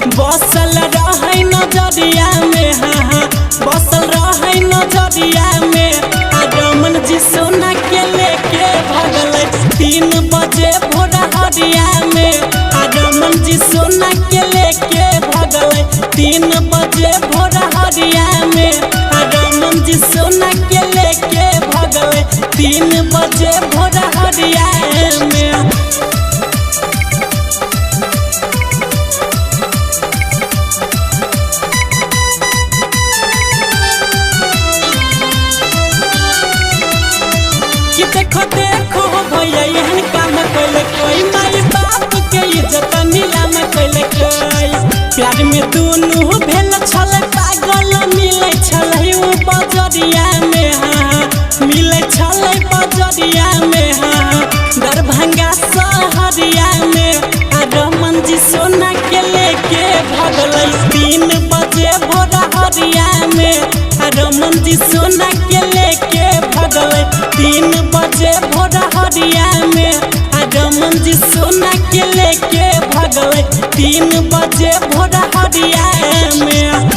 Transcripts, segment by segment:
बसल रहे नजरिया में, हाँ हाँ बसल रहे नजरिया में। आ रमन जी सोना के लेके भगलै 3 बजे भोर हरिया में। आ रमन जी सोना के लेके भगलै 3 बजे भोर हरिया में। आ रमन जी सोना के लेके भगलै 3 बजे भोर हरिया में। कि देखो देखो भैया एहन काम कैलकै, माय बाप के इज्जत नीलाम कैलकै। प्यार में दुनू भेल छल पागल, मिलै छलै उ बजरिया में, हाँ मिलै छलै बजरिया में, हाँ दरभंगा शहरिया में। आ रमन जी सोना के लेके भगलै 3 बजे भोर हरिया में। आ रमन जी सोना के लेके भगलै 3 बजे भोर हरिया में। आ रमन जी सोना के लेके भगलै 3 बजे भोर हरिया में।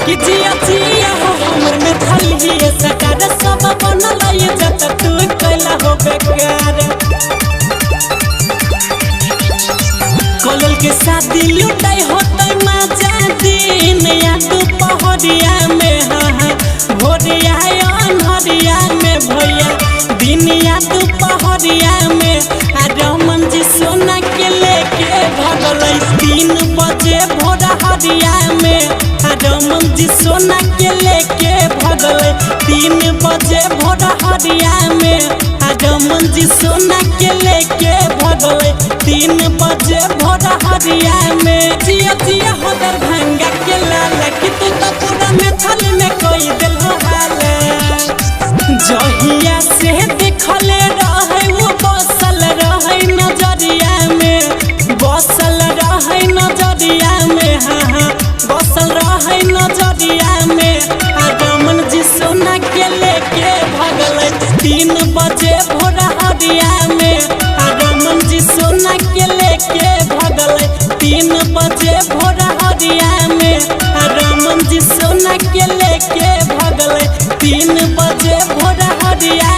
कि जिया जिया हो हमर में थलिए सकार सब बनल इज्जत तू कैला हो बेकार। कॉलेज के शादी लुटाई होतै मजा दिन या दुपहरिया में, हाँ हाँ भोरिया अन्हरिया में भैया दिन या दुपहरिया में। आ रमन जी सोना के लेके भगलै 3 बजे भोर हरिया में। आ रमन जी सोना के लेके भगलै 3 बजे भोर हरिया में। आ रमन जी सोना के लेके भगलै 3 बजे भोर हरिया में। जिया जिया हो दरभंगा के लाल, कि तू तो पूरा मैथिली में कई देल हो हाल। जहिया से देखले रहे वो बसल रहे नजरिया में, बसल रहे नजरिया में, हाँ हाँ बसल रहे नजरिया में। आ रमन जी सोना के लेके भगलै 3 बजे भोर हरिया में। आ रमन जी सोना के लेके भगलै 3 बजे भोर हरिया में। आ रमन जी सोना के लेके भगलै 3 बजे भोर हरिया।